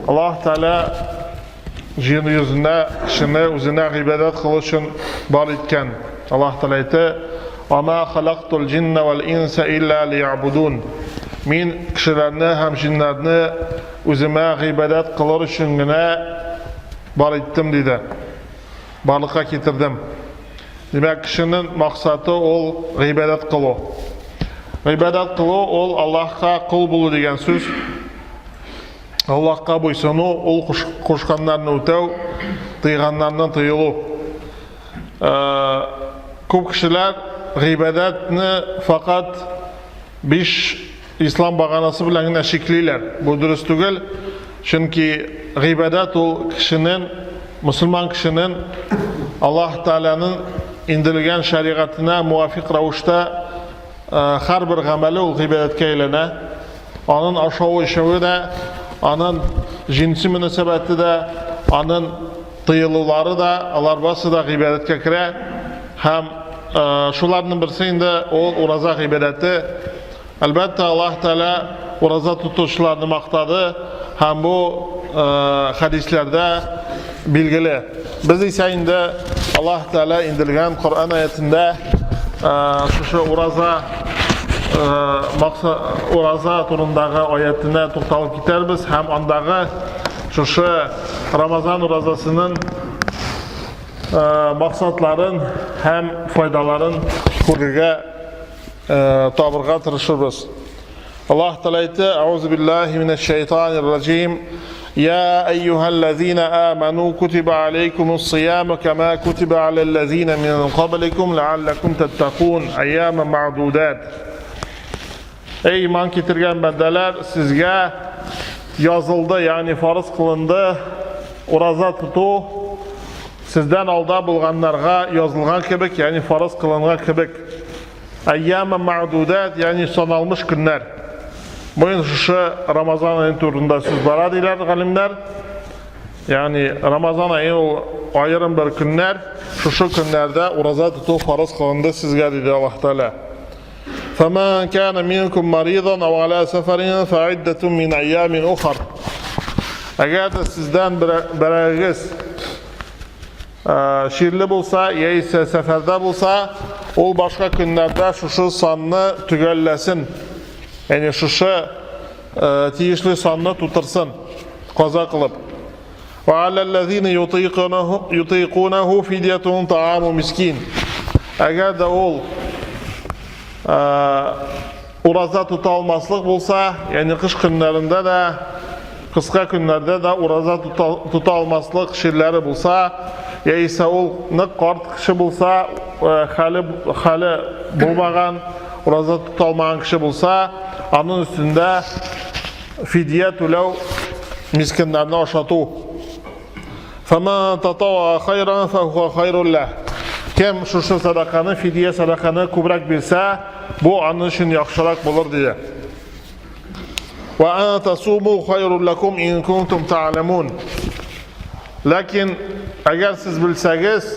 Аллаһ Тәгалә җир йөзендә кешене үзенә гыйбадәт кылу өчен бар иткән. Аллаһ Тәгалә әйтте: "Ама халактул җинна вал инса илля лиябудун." Мин кешеләрне һәм җиннәрне үземә гыйбадәт кылыр өчен генә бар иттем, диде. Барлыкка китердем. Димәк, кешенең максаты ул гыйбадәт кылу. Гыйбадәт кылу ул Аллаһка кол булу дигән сүз. Аллаһка буйсыну, ул кушканнарны үтәү, тыйганнарны тыелу. Күп кешеләр гыйбадәтне факат биш ислам баганасы белән генә чиклиләр. Бу дөрес түгел, чөнки гыйбадәт ул кешенең, мөселман кешенең Аллаһ Тәгаләнең индерелгән шәригатенә муафик рәвештә һәрбер гамәле ул гыйбадәткә әйләнә. Анын ашавы эчүе дә, анын җенси мөнәсәбәте дә, анын тыелулары да, алар барысы да гыйбадәткә керә. Һәм шуларның берсе инде ул ураза гыйбадәте. Әлбәттә, Аллаһ Тәгалә ураза тотучыларны мактады һәм бу хәдисләрдә билгеле. Без исә инде Аллаһ Тәгалә индергән Коръән аятендә шушы ураза ураза турындагы аятенә тукталып китәрбез һәм андагы шушы Рамазан уразасының максатларын һәм файдаларын күрергә табырга тырышырбыз. Аллаһ Тәгалә әйтте: "Аузу биллаһи минәш шайтанир раҗим. Я әйюһәлләзина аману кутиба алейкумус сияму кама кутиба аләлләзина мин кабликум ләалләкум таттакун. Айяма мәгъдудат." Эй иман китергән бәндәләр, сезгә язылды, ягъни фарыз кылынды ураза тоту сездән алда булганнарга язылган кебек, ягъни фарыз кылынган кебек. Әйяма мәгъдудат, ягъни саналмыш көннәр. Бу инде шушы Рамазан ае турында сүз бара диләр галимнәр. Ягъни Рамазан ае ул аерым бер көннәр. Шушы көннәрдә ураза тоту фарыз кылынды сезгә, диде Аллаһ Тәгалә. Фаман кана минкум маридан ау аля сафарин фаиддатун мин айямин ухар. Әгәр дә сездән берәрегез чирле булса, яисә сәфәрдә булса, ул башка көннәрдә шушы санны төгәлләсен. Ягъни шушы тиешле санны тутырсын, каза кылып. Ва алаллазина ютыйкунаху ютыйкунаху фидьятун тааму мискин. Әгәр дә ул ураза тота алмаслык булса, ягъни кыш көннәрендә дә, кыска көннәрдә дә ураза тота, тота алмаслык чирләре булса, яисә ул нык карт кеше булса, э, хәле, хәле булмаган, ураза тота алмаган кеше булса, аның өстендә фидия түләү мискиннәрне ашату. Фаман татава хайран фахуа хайрул лах. Кем шушы садаканы, фидия садаканы күбрәк бирсә, бу аның өчен яхшырак булыр диде. Ва ан тасуму хайрул лакум ин кунтум та'ламун. Ләкин әгәр сез белсәгез,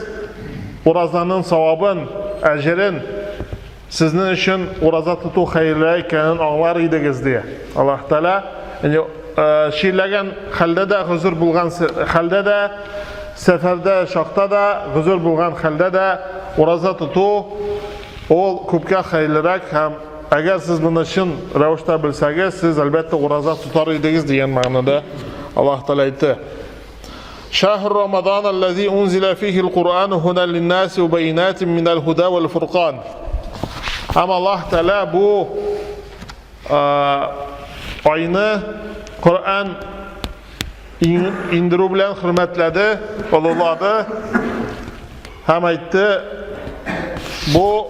уразаның савабын, әҗерен, Сезнең өчен ураза тоту хәерлерәк икәнен аңлар идегез, ди Аллаһ Тәгалә. Ягъни чирләгән хәлдә дә, гозер булган хәлдә дә, сәфәрдә чакта да, гозер булган хәлдә дә ураза тоту ул күпкә хәерлерәк һәм әгәр сез моны чын рәвештә белсәгез, сез әлбәттә ураза тотар идегез дигән мәгънәдә Аллаһ Тәгалә әйтте. Шәһр Рамадан аллази унзила фихи ал-Куръан һудан лин-наси ва байинатин минал худа вал фуркан. Һәм Аллаһ Тәгалә бу айны Коръән индерү белән хөрмәтләде, олылады һәм әйтте, бу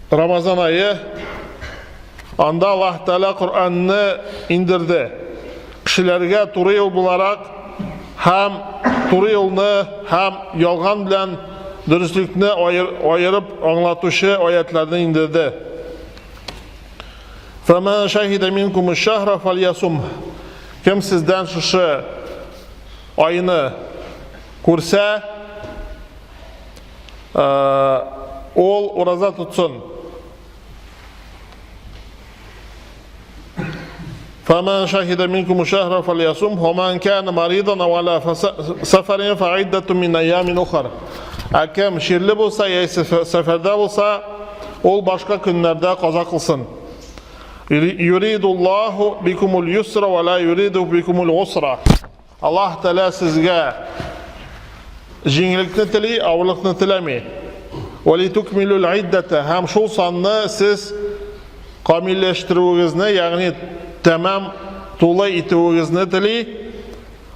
Рамазан ае Анда Аллаһ Тәгалә Коръәнне индерде. Кешеләргә туры юл буларак һәм туры юлны һәм ялган белән дөреслекне аерып аңлатучы аятларны индерде. Фәмән шәһидә минкум шәһра фальясум. Кем сездән шушы айны күрсә, ул ураза тотсын. Фәмән шаһида минкум шәһра фальясум, ва ман кана маридан ау аля сафарин фаиддатун мин айямин ухар. Ә кем чирле булса яисә сәфәрдә булса, ул башка көннәрдә каза кылсын. Юридуллаху бикумул юсра ва ла юриду бикумул усра. Аллаһ Тәгалә сезгә җиңеллекне тели, авырлыкны теләми. Валитукмилул иддата һәм шул санны сез камилләштерүегезне, ягъни тәмам тулы итүегезне тели.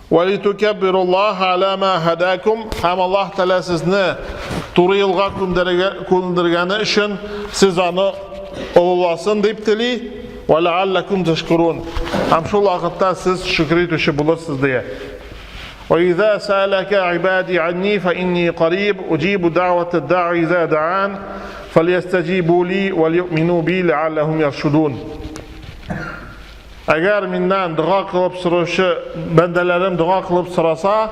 Валитукаббируллаһ аля ма һадакум һәм Аллаһ Тәгалә сезне туры юлга күндергәне өчен сез аны олыласын дип тели. Вә ләалләкүм тәшкүрүн. Һәм шул вакытта сез шөкер итүче булырсыз дия. Вә иза сәәләкә гыйбади анни фә инни кариб уҗибу дәгъвәтә да'i иза даан фәльястәҗибу ли вә лиюмину би ләалләһум яршудун. Әгәр миннән дога кылып сораучы бәндәләрем дога кылып сораса,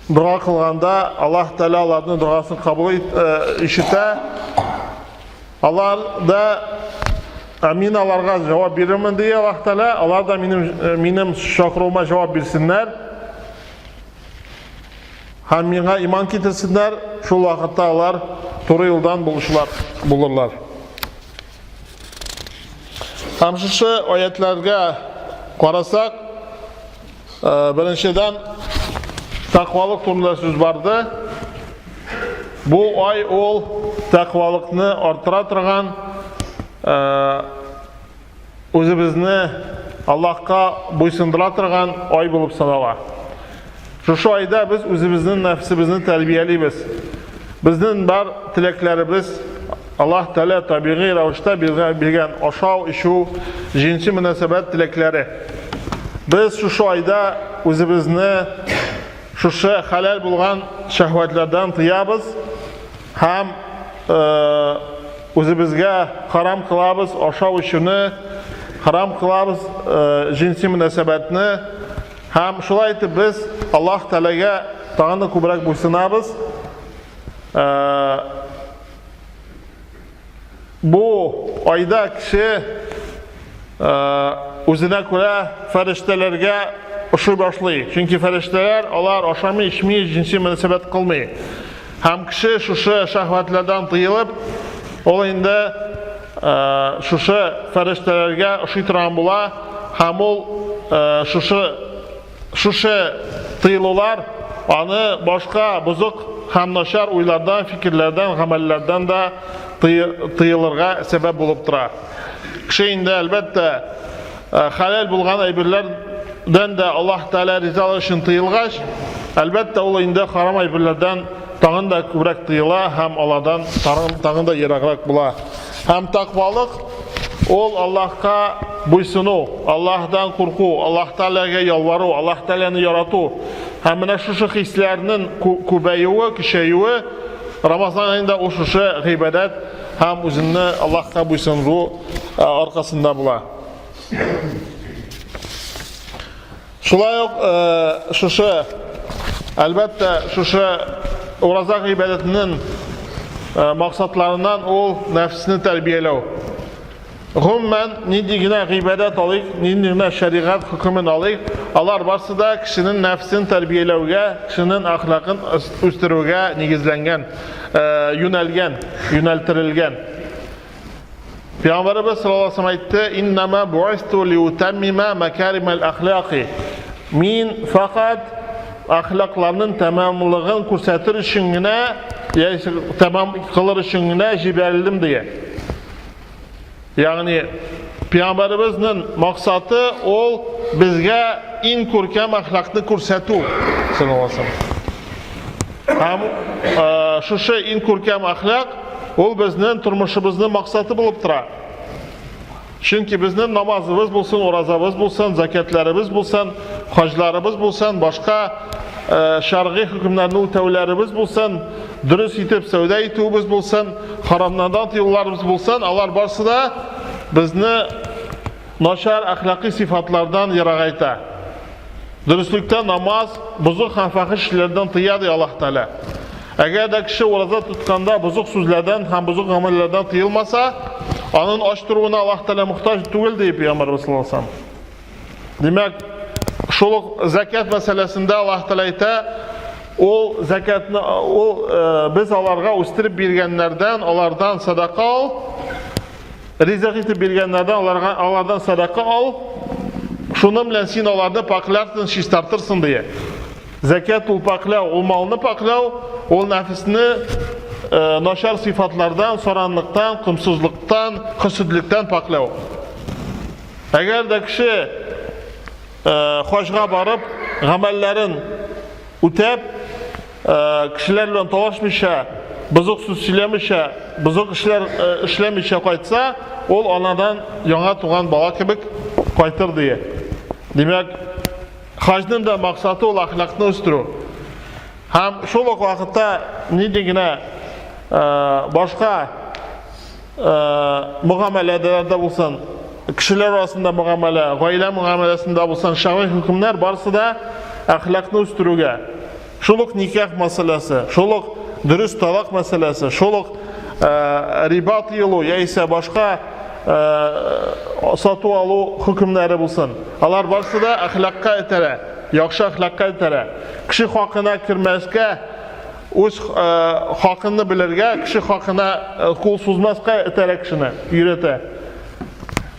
дога кылганда Аллаһ Тәгалә аларның догасын кабул ишетә. Алар да ә мин аларга җавап бирермен ди Аллаһ Тәгалә, алар да минем минем чакыруыма җавап бирсеннәр. Һәм миңа иман китерсеннәр, шул вакытта алар туры юлдан булучылар булырлар. Һәм шушы аятларга карасак, беренчедән тәкъвалык турында сүз барды. Бу ай ул тәкъвалыкны арттыра торган, үзебезне Аллаһка буйсындыра торган ай булып санала. Шушы айда без үзебезнең нәфсебезне тәрбиялибез. Безнең бар теләкләребез Аллаһ Тәгалә табигый рәвештә биргән ашау, эчү, җенси мөнәсәбәт теләкләре. Без шушы айда үзебезне шушы хәләл булган шәһвәтләрдән тыябыз һәм үзебезгә харам кылабыз ашау эчүне, харам кылабыз җенси мөнәсәбәтне. Һәм шулай итеп без Аллаһ Тәгаләгә тагын да күбрәк буйсынабыз. Бу айда кеше үзенә күрә фәрештәләргә ошый башлый. Чөнки фәрештәләр алар ашамый, эчми, җенси мөнәсәбәт кылмый. Һәм кеше шушы шәһвәтләрдән тыелып, ул инде шушы фәрештәләргә ошый торган була һәм ул шушы шушы тыелулар аны башка бозык һәм начар уйлардан, фикерләрдән, гамәлләрдән дә тыелырга сәбәп булып тора. Кеше инде әлбәттә хәләл булган әйберләрдән дә Аллаһ Тәгалә ризалыгы өчен тыелгач, әлбәттә ул инде харам әйберләрдән тагын да күбрәк тыела һәм алардан тагын да ераграк була. Һәм тәкъвалык ул Аллаһка буйсыну, Аллаһдан курку, Аллаһ Тәгаләгә ялвару, Аллаһ Тәгаләне ярату. Һәм менә шушы хисләрнең күбәюе, көчәюе Рамазан аенда ул шушы гыйбадәт һәм үзеңне Аллаһка буйсындыру аркасында була. Шулай ук э, шушы, әлбәттә, шушы ураза гыйбадәтенең э, максатларыннан ул нәфсне тәрбияләү. Гомумән, нинди генә гыйбадәт алыйк, нинди генә шәригать хөкемен алыйк, алар барсы да кешенең нәфсен тәрбияләүгә, кешенең әхлакын үстерүгә нигезләнгән, э, юнәлгән, юнәлтерелгән. Пәйгамбәребез саллаллаһу алейһи вәсәлләм әйтте: "Иннама буисту лиутаммима макаримал әхлаки". Мин факат әхлакларның тәмамлыгын күрсәтер өчен генә, яисә тәмам кылыр өчен генә җибәрелдем дигән. Ягъни Пәйгамбәребезнең максаты ул безгә иң күркәм әхлакны күрсәтү, саллаллаһу алейһи вәсәлләм. Һәм шушы иң күркәм әхлак ул безнең тормышыбызның максаты булып тора. Чөнки безнең намазыбыз булсын, уразабыз булсын, закятларыбыз булсын, хаҗларыбыз булсын, башка шәргый хөкемнәрне үтәүләребез булсын, дөрес итеп сәүдә итүебез булсын, харамнардан тыюларыбыз булсын, алар барсы да безне начар әхлакый сыйфатлардан ерагайта. Дөреслектә намаз бозык һәм фахиш эшләрдән тыя, ди Аллаһ Тәгалә. Әгәр дә кеше ураза тотканда бозык сүзләрдән һәм бозык гамәлләрдән тыелмаса, анын ач торуына Аллаһ Тәгалә мохтаҗ түгел, ди Пәйгамбәрбез саллаллаһу алейһи ва сәлләм. Димәк, шул ук зәкят мәсьәләсендә Аллаһ Тәгалә әйтә, ул зәкятны ул э, без аларга үстереп биргәннәрдән, алардан садака ал, ризык итеп биргәннәрдән аларга алардан садака ал. Шуның белән син аларны пакьләрсең, чистартырсың дия. Зәкят ул пакьләү, ул малны пакьләү, ул нәфесне э, начар сыйфатлардан, саранлыктан, комсызлыктан, хөсетлектән пакьләү. Әгәр дә кеше хаҗга барып, гамәлләрен үтәп, кешеләр белән талашмыйча, бозык сүз сөйләмичә, бозык эшләр эшләмичә кайтса, ул анадан яңа туган бала кебек кайтыр дия. Димәк, хаҗның да максаты ул әхлакны үстерү. Һәм шул ук вакытта нинди генә башка мөгамәләдә дә булсын, кешеләр арасында мөгамәлә, гаилә мөгамәләсендә булсын, шәргый хөкемнәр барысы да әхлакны үстерүгә. Шул ук никах мәсьәләсе, шул ук дөрес талак мәсьәләсе, шул ук риба тыелу яисә башка сату алу хөкемнәре булсын. Алар барысы да әхлакка этәрә, яхшы әхлакка этәрә. Кеше хакына кермәскә, Үз хакыңны белергә, кеше хакына кул сузмаска этәрә кешене, өйрәтә.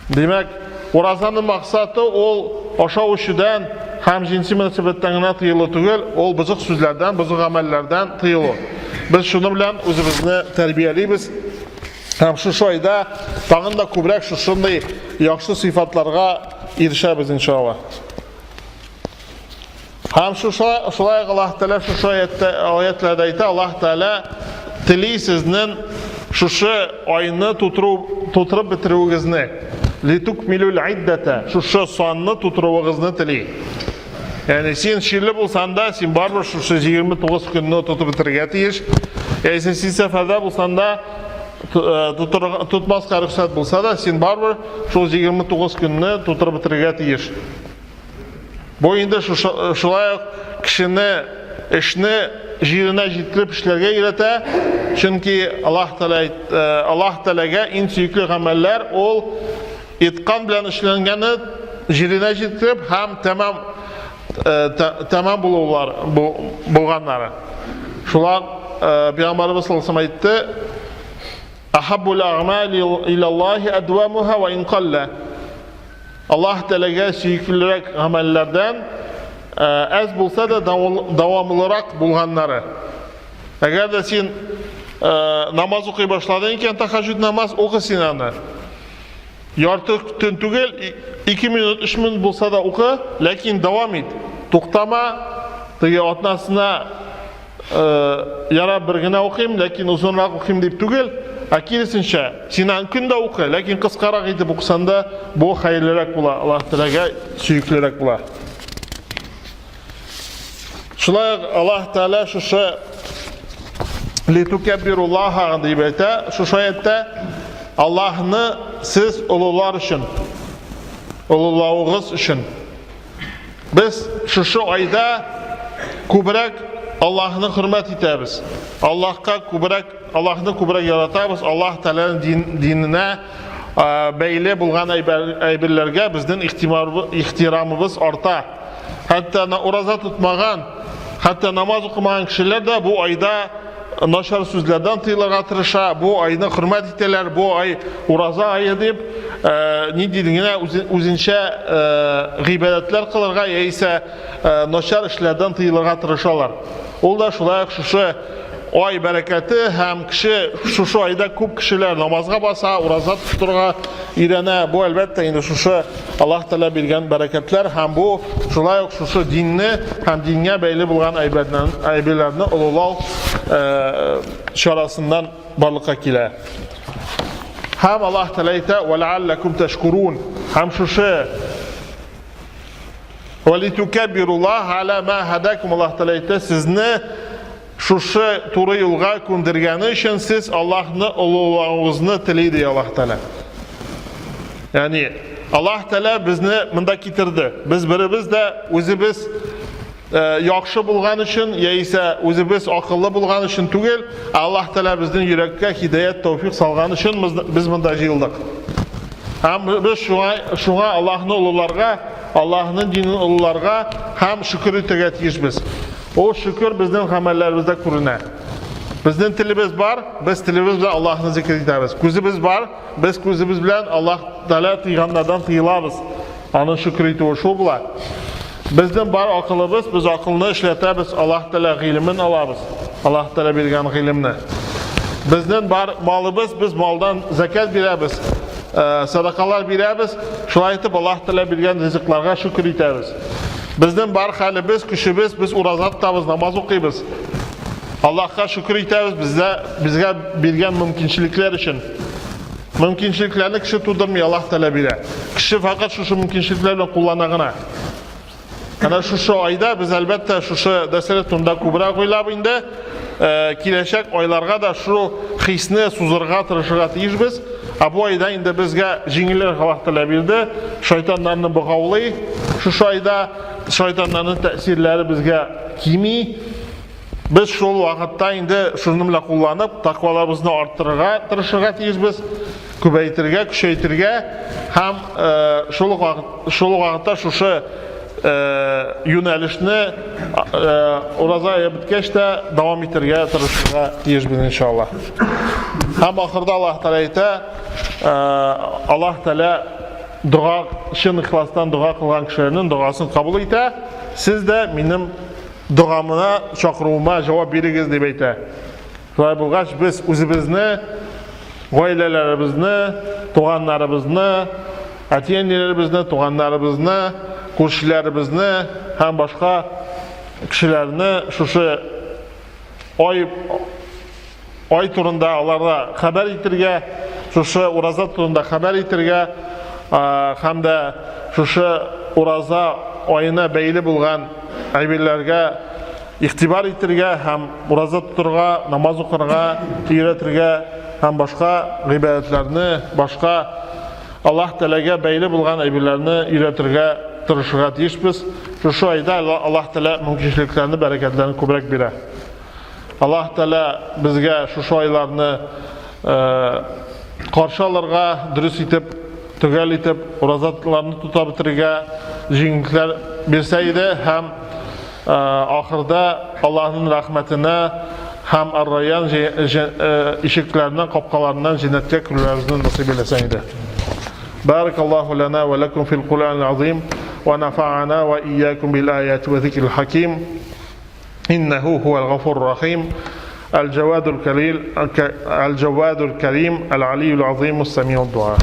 Димәк, уразаның максаты ул ашау эчүдән һәм җенси мөнәсәбәттән генә тыелу түгел, ул бозык сүзләрдән, бозык гамәлләрдән тыелу. Без шуның белән үзебезне тәрбиялибез. Һәм шушы айда тагын да күбрәк шушындый яхшы сыйфатларга ирешәбез иншалла. Һәм шушы шулай ук Аллаһ Тәгалә шушы аятта аятларда әйтә, Аллаһ Тәгалә тели сезнең шушы айны тутыру тутырып бетерүегезне. Литукмилул иддата. Шушы санны тутыруыгызны тели. Ягъни син чирле булсаң да, син барыбер шушы 29 көнне тотып бетерергә тиеш. Яисә син сәфәрдә булсаң да, э, тотмаска рөхсәт булса да, син барыбер шул 29 көнне тутырып бетерергә тиеш. Бу инде шулай ук кешене эшне җиренә җиткереп эшләргә өйрәтә, чөнки Аллаһ Тәгалә э, Аллаһ Тәгаләгә иң сөекле гамәлләр ул иткан белән эшләнгәне җиренә җиткереп һәм тәмам э, тәмам булулар булганнары. Шулай э, Пәйгамбәребез саллаллаһу әйтте, Ахаббул агмали илаллаһи адвамуха ва ин қалла. Аллаһ Тәгаләгә сөеклерәк гамәлләрдән әз булса да дәвамлырак булганнары. Әгәр дә син намаз укый башладың икән, тахаҗуд намаз укы син аны. Ярты төн түгел, 2 минут, 3 минут булса да укы, ләкин дәвам ит. Туктама, теге атнасына Ярар, бер генә укыйм, ләкин озынрак укыйм дип түгел, ә киресенчә, син аны көн дә укы, ләкин кыскарак итеп укысаң да, бу хәерлерәк була, Аллаһ Тәгаләгә сөеклерәк була. Шулай ук Аллаһ Тәгалә шушы литукаббируллаһа дип әйтә, шушы аятта Аллаһны сез олылар өчен, олылавыгыз өчен. Без шушы айда күбрәк Аллаһны хөрмәт итәбез. Аллаһка күбрәк, Аллаһны күбрәк яратабыз. Аллаһ Тәгаләнең диненә бәйле булган әйберләргә безнең ихтирамыбыз арта. Хәтта ураза тотмаган, хәтта намаз укымаган кешеләр дә бу айда начар сүзләрдән тыелырга тырыша, бу айны хөрмәт итәләр, бу ай ураза ае дип, э, нинди генә үзенчә э, гыйбадәтләр кылырга яисә э, начар эшләрдән тыелырга тырышалар. Ул да шулай ук шушы ай бәрәкәте һәм кеше шушы айда күп кешеләр намазга баса, ураза тотырга өйрәнә. Бу әлбәттә инде шушы Аллаһ Тәгалә биргән бәрәкәтләр һәм бу шулай ук шушы динне һәм дингә бәйле булган әйберләрне олылау э, чарасыннан барлыкка килә. Һәм Аллаһ Тәгалә әйтә: "Ва ләалләкум тәшкурун". Һәм шушы Ва литукаббируллаһ аля ма һадакум Аллаһ Тәгалә әйтә, сезне Шушы туры юлга күндергәне өчен сез Аллаһны олылавыгызны тели, ди Аллаһ Тәгалә. Ягъни Аллаһ Тәгалә безне монда китерде. Без беребез дә үзебез яхшы булган өчен яисә үзебез акыллы булган өчен түгел, ә Аллаһ Тәгалә безнең йөрәккә һидаят, тәүфик салган өчен без монда җыелдык. Һәм без шуңа, шуңа Аллаһны олыларга, Аллаһның динен олыларга һәм шөкер итәргә тиешбез. Ул шөкер безнең гамәлләребездә күренә. Безнең телебез бар, без телебез белән Аллаһны зикер итәбез. Күзебез бар, без күзебез белән Аллаһ Тәгалә тыйганнардан тыелабыз. Аның шөкер итүе шул була. Безнең бар акылыбыз, без акылны эшләтәбез, Аллаһ Тәгалә гыйлемен алабыз. Аллаһ Тәгалә биргән гыйлемне. Безнең бар малыбыз, без малдан закят бирәбез, э, садакалар бирәбез. Шулай итеп Аллаһ Тәгалә биргән ризыкларга шөкер итәбез. Безнең бар хәлебез, көчебез, без ураза тотабыз, намаз укыйбыз. Аллаһка шөкер итәбез бездә безгә биргән мөмкинчелекләр өчен. Мөмкинчелекләрне кеше тудырмый, Аллаһ Тәгалә бирә. Кеше фәкать шушы мөмкинчелекләр белән куллана гына. Әнә шушы айда без әлбәттә шушы дәресләр турында күбрәк уйлап инде э, киләчәк айларга да шу хисне сузырга тырышырга тиешбез. Ә бу айда инде безгә җиңелрәк Аллаһ Тәгалә бирде. Шайтаннарны богаулый. Шушы айда шайтаннарның тәэсирләре безгә кими. Без шул вакытта инде шуны белән кулланып, тәкъваларыбызны арттырырга тырышырга тиешбез, күбәйтергә, көчәйтергә һәм э, шул ук вакыт, шул ук вакытта шушы э, юнәлешне э, ураза ае беткәч тә дәвам итәргә тырышырга тиешбез иншалла. Һәм ахырда Аллаһ Тәгалә әйтә, Аллаһ Тәгалә дога чын ихластан дога кылган кешеләрнең догасын кабул итә. Сез дә минем Догамына, чакыруыма җавап бирегез, дип әйтә. Шулай булгач, без үзебезне, гаиләләребезне, туганнарыбызны, әти-әниләребезне, туганнарыбызны, күршеләребезне һәм башка кешеләрне шушы ай ай турында аларга хәбәр итергә, шушы ураза турында хәбәр итергә һәм дә шушы ураза аена бәйле булган әйберләргә игътибар итергә һәм ураза тотырга, намаз укырга өйрәтергә һәм башка гыйбадәтләрне, башка Аллаһ Тәгаләгә бәйле булган әйберләрне өйрәтергә тырышырга тиешбез. Шушы айда Аллаһ Тәгалә мөмкинчелекләрне, бәрәкәтләрне күбрәк бирә. Аллаһ Тәгалә безгә шушы айларны каршы алырга, дөрес итеп, төгәл итеп уразаларны тота бетерергә җиңеллекләр бирсә иде һәм ахырда Аллаһның рәхмәтенә һәм Ар-Райян ишекләреннән, капкаларыннан җәннәткә керүләребезне насыйп әйләсә иде. بارك الله لنا ولكم في القرآن العظيم ونفعنا وإياكم بالآيات وذكر الحكيم إنه هو الغفور الرحيم الجواد الكريم الجواد الكريم العلي العظيم السميع الدعاء.